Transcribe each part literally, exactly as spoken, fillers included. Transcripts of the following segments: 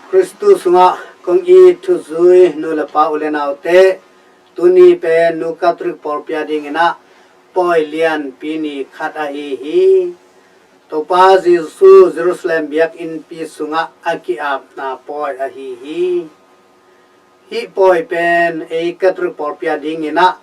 Khristu sungah kong it thuzui nu le pa, u le naute, tuni pen Nu Catholic pawlpi a dingin ah pawi lianpi ni khat ahi hi. Topa Jesu Jerusalem biakinnpi sungah a ki-apna pawi ahi hi. Hih pawi pen ei Catholic pawlpi a dingin ah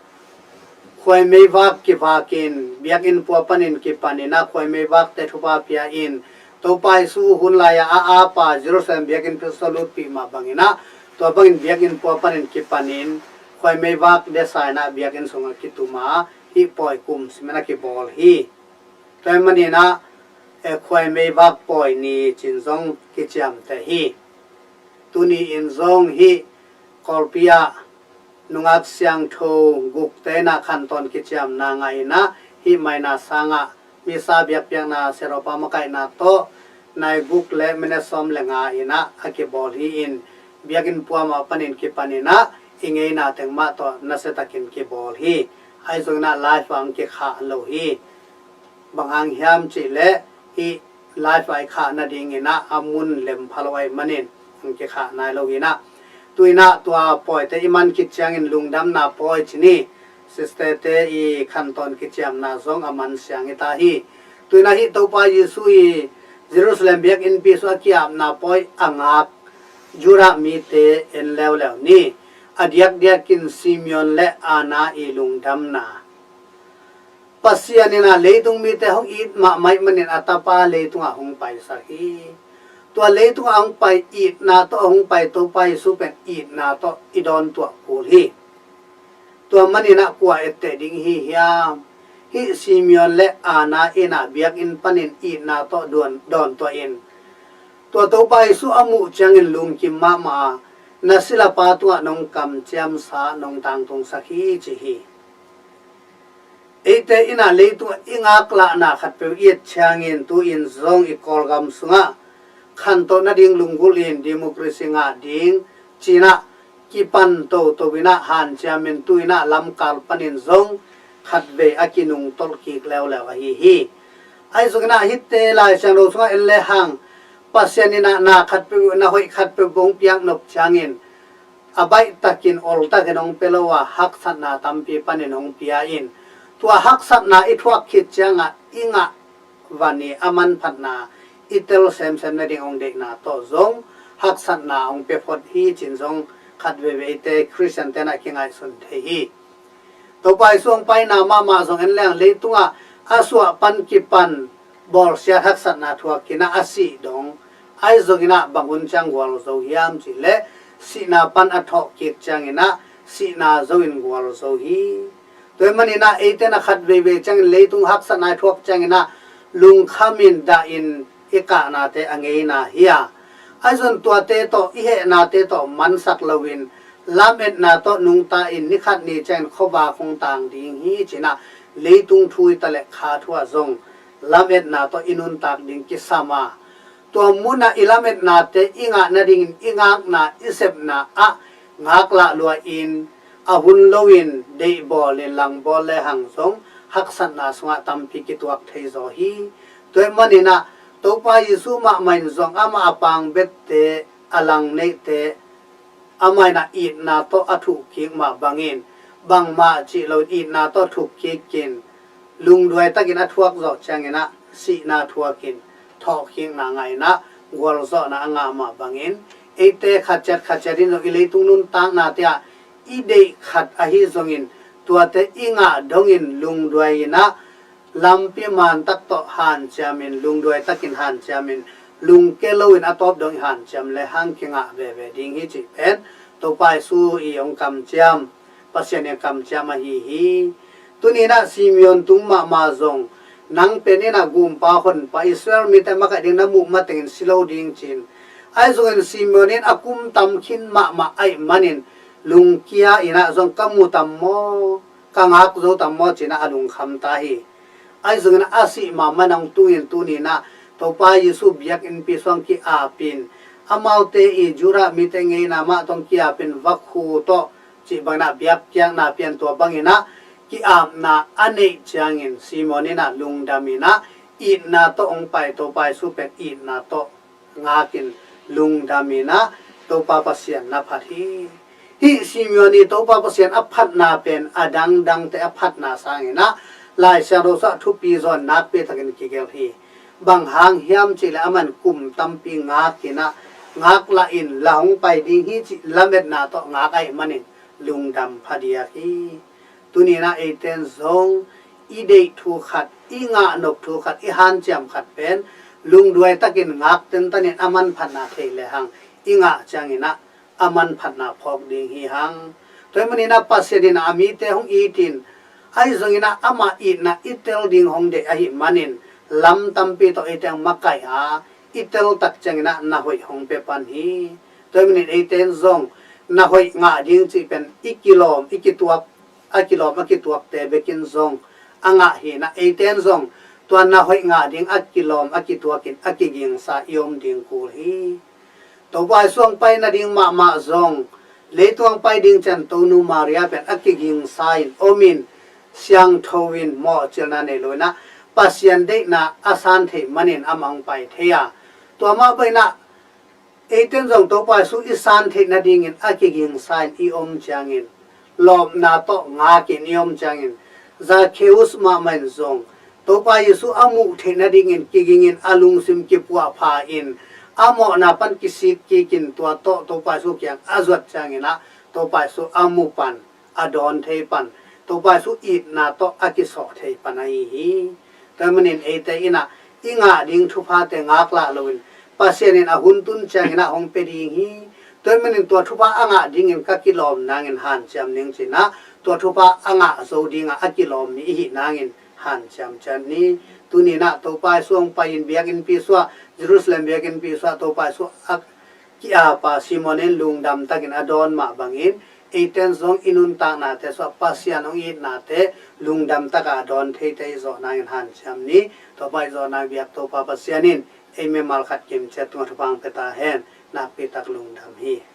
khuaimeivak kivakin, biakinn pua panin kipanin ah khuaimeivakte thupha pia-in, Topa Jesu hun lai-a a apa Jerusalem biakinnpi sungah lutpih mah bangin ah, tua bangin biakinn pua panin kipanin khuaimeivak design ah biakinn sungah kitum a, hih pawi kum simin a kibawl hi. Tua ahih manin ah, eh, khuaimeivak pawi ni ci-in zong kiciamteh hi. Tuni-in zong hih Kawlpi ah nungak siangtho gukte in ah khantawn kiciamna ngah in ah, hih maina sangah misa biakpiakna, siaropa makaihna tawh nai guk le minute sawm le nga in ah a kibawl hi-in, biakinn pua mah panin kipanin ah i ngeina teng mah tawh nasiatakin kibawl hi. Ahi zongin ah live ah hong kikhah lo hi. Bang hang hiam cih leh hih live ah i khah nadingin ah a mun lem pha lo ahih manin hong kikhah nai lo hi-in ah, tu-in ah tua pawite i man khit ciangin lungdamna pawi ci ni. Sisterte i khantawn kiciamna zong a man siang hi ta hi. Tu-in ah hih Topa Jesu i Jerusalem biakinnpi sungah a ki-apna pawi a ngak Judah mite en leuleu ni. A diakdiakin Simeon le Anna i lungdamna. Pasian in ah leitung mite hong it mahmah ahih manin a tapa leitungah hong paisak hi. Tua leitungah hong pai itna tawh hong pai Topa Jesu pen itna tawh i dawntuah kul hi. Tua manin ah kua etteh ding i hi hiam? Hih Simeon le Anna in ah biakinn panin itna tawh dawn, dawntuah in, tua Topa Jesu a muh ciangin lungkim mahmah a, na silapa tungah nong kamciamsa, nong tangtungsak hi ci hi. Eite in ah leitungah i ngaklahna khatpeuh i et ciangin tu-in zong i Kawlgam sungah khantoh nading lunggulh in democracy ngah ding ci-in ah kipan toto in ah hanciamin tu-in ah lamkal panin zong khatvei a kinungtolh kik leuleu ahi hi. Ahi zongin ah hihte Lai Siangtho sungah en lehang Pasian in ah na khatpeuh, na hoih khatpeuh hong piaknop ciangin a baihtakin oltakin hong pia lo a, haksatna tampi panin hong pia in, tua haksatna i thuak khit ciangah i ngah van i a manphatna i tel semsem nading hong deihna tawh zong haksatna hong pia phot hi ci-in zong khat veivei eite Khristiante in ah kingaihsun thei hi. Topa Jesu hong paina mahmah zong en leng leitungah a suah pan kipan bawlsiat haksatna thuakin ah a sih dong. Ahi zongin ah bang hun ciang gualzo hiam cih leh sihna pan a thawh kik ciangin ah sihna zo-in gualzo hi. Tua ahih manin ah eite in ah khat veivei ciangin leitung haksatna i thuak ciangin ah lungkhamin dahin i kahnate a ngeina hi a, ahi zongin tuate tawh i hehnate tawh mansak loin lametna tawh nungta in ni khat ni ciangin khuavak hong tang ding hi ci-in ah leitung thu hi ta leh kha thu ah zong lametna tawh i nuntak ding kisam a, tua munah i lametnate i ngah nadingin i ngakna i sepna ah ngaklah lua in, a hun loin deihbawlin langbawl lehang zong haksatna sungah tampi kituak thei zaw hi. Tua ahih manin ah Topa Jesu mahmah in zong amah a pangbette, a langneihte amah in ah itna tawh a thuhkik mah bangin, bangmah cih loin itna tawh thuhkik in, lungduai takin a thuak zawh ciangin ah sihna thuakin thawhkikna ngah in ah gualzawhna a ngah mah bangin, eite khatciat khatciat in zong i leitung nuntaknate ah i deih khat ahi zongin tuate i ngah dongin lungduai in ah lampi mantak tawh hanciamin, lungduai takin hanciamin, lungke loin a tawp dong i hanciam lehang kingah veve ding hi cih pen Topa Jesu i hong kamciam, Pasian in kamciam ahi hi. Tuni in ah Simeon tung mahmah zong, nang pen in ah gumpa honpa, Israel mite makaih ding na muh matengin si lo ding ci-in. Ahi zongin Simeon in a kum tam khin mahmah ahih manin lungkia in ah zong ka mu tam maw, ka ngak zo tam maw ci-in ah a lungkham ta hi. Ahi zongin a sih mahmah in ah hong tungin tuni in ah Topa Jesu biakinnpi sungah ki-apin, amaute i Judah mite ngeina mah tawh hong ki-apin vakhu tawh cih bangin ah biakpiakna pian, tua bangin ah ki-apna a neih ciangin Simeon in ah lungdam in ah itna tawh hong pai Topa Jesu pen itna tawh ngakin lungdam in ah Topa Pasian na phat hi. Hih Simeon i Topa Pasian a phatna pen a dangdangte a phatna sang in ah Lai Siangtho sungah thupi zaw in nakpi takin kigelh hi. Bang hang hiam cih leh aman kum tampi ngak in ah, ngak lah in la hong pai ding hi cih lametna tawh ngak ahih manin lungdam phadiak hi. Tuni in ah eite in zong i deih thu khat, i ngah nop thu khat, i hanciam khat pen lungduai takin ngak tentan in a manphatna thei lehang i ngah ciangin ah a manphatna phawk ding hi hang. Tua ahih manin ah Pasian in ah a mite hong it in, ahi zongin ah amah itna i tel ding hong deih ahih manin lam tampi tawh eite hong makaih a, i tel tak ciangin ah na hoih hong pia pan hi. Tua ahih manin eite in zong na hoih ngah ding cih pen i kilawm, i kituak, a kilawm a kituakte bekin zong a ngah hi in ah eite in zong tua na hoih ngah ding a kilawm a kituakin a kigingsa i om ding kul hi. Topa Jesu hong pai nading mahmah zong, leitung hong pai ding ciang Tonu Maria pen a kigingsa in om in, siangtho in, mawhcilna nei lo in ah Pasian deihna a san theih manin amah hong pai thei a, tua mah bangin ah eite in zong Topa Jesu i san theih nadingin a kigingsa in i om ciangin, lawpna tawh ngakin i om ciangin, Zakheus mahmah in zong Topa Jesu a muh theih nadingin kigingin a lungsim kipuahpha in, a mawhna pan kisik kikin tua tawh Topa Jesu kiang a zuat ciangin ah Topa Jesu a mu pan, a dawn thei pan, Topa Jesu itna tawh a kisawh thei pan ahi hi. Tua ahih manin eite in ah i ngah ding thuphate ngak lah loin Pasian in a hun tun ciangin ah hong pia ding hi. Tua ahih manin tua thupha a ngah dingin ka kilawm nangin hanciam ning ci in ah, tua thupha a ngah zo dingah a kilawm mi i hih nangin hanciam ciat ni. Tuni in ah Topa Jesu hong pai in biakinnpi sungah, Jerusalem biakinnpi sungah Topa Jesu a ki-ap a Simeon in lungdam takin a dawn mah bangin, eite in zong i nuntaknate sungah Pasian hong itnate lungdam takin a dawn theite i zawh nangin hanciam ni. Topa i zawh nang biak Topa Pasian in ei mimal khat kimciat tungah thupha hong pia ta hen. Nakpi tak lungdam hi.